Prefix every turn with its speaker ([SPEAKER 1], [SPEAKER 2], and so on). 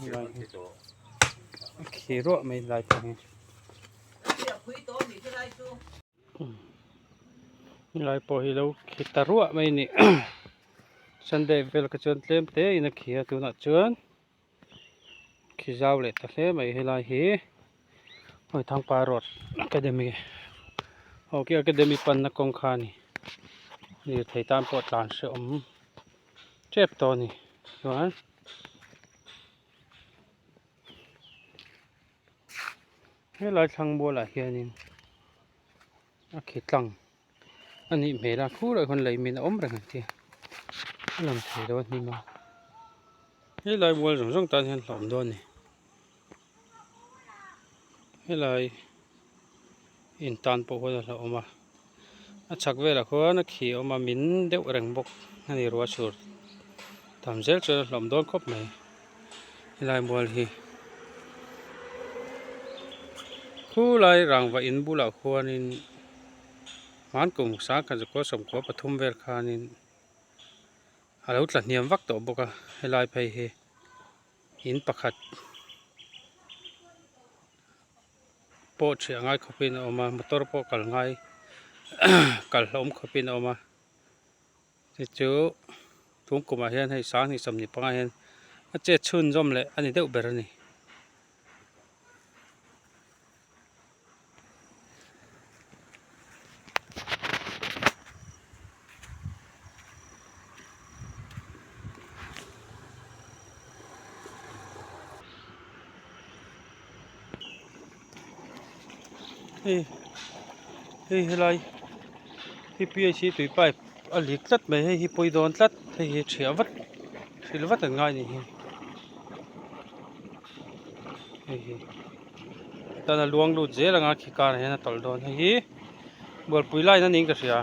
[SPEAKER 1] Helai hi a khi ruah mai helai pawh hi. Helai pawh hi lo khi ta ruah mai a ni Sunday vel kha chuan tlem te in a khi a tunah chuan khi zau leh ta hle mai helai hi Hawithangpa road academy aw khi academy panna kawng kha a ni lirthei tan pawh tlan hrehawm tep tawh a ni chuan. Helai thlang mualah hianin a khi tlang a nih hmel a khurah khuan lei min a awm reng ang chi a lang thei lo a hnim a helai mual zawng zawng tan hian hlauhawm dawn a ni helai in tan pawh huan a hlauhawm a a chhak velah khuan a khi a awm a min deuh reng bawk a ni ruah chhur tam zel chuan a hlauhawm dawn khawp mai helai mual hi khulai rangva in bulah khuanin hmankum sangkhat zakua sawmkua pathum vel khanin a lo tla hniam vak tawh bawk a helai phei hi in pakhat. Pawh thiah ngai khawpin a awm a motor pawh kal ngai kal hlauhawm khawpin a awm a chu chu tun kumah hian hei sanghnih sawmhnih panga hian a chet chhunzawm leh a ni deuh ber a ni. Hei hei helai hi P H tui pipe a lik tlat mai hei hi pawi dawn tlat hei hi thiah vat hrilh vat an ngai a ni hi hei hi tan a luang lut zel anga khi karah hian a tawlh dawn hei hi bualpui line a niin ka hria.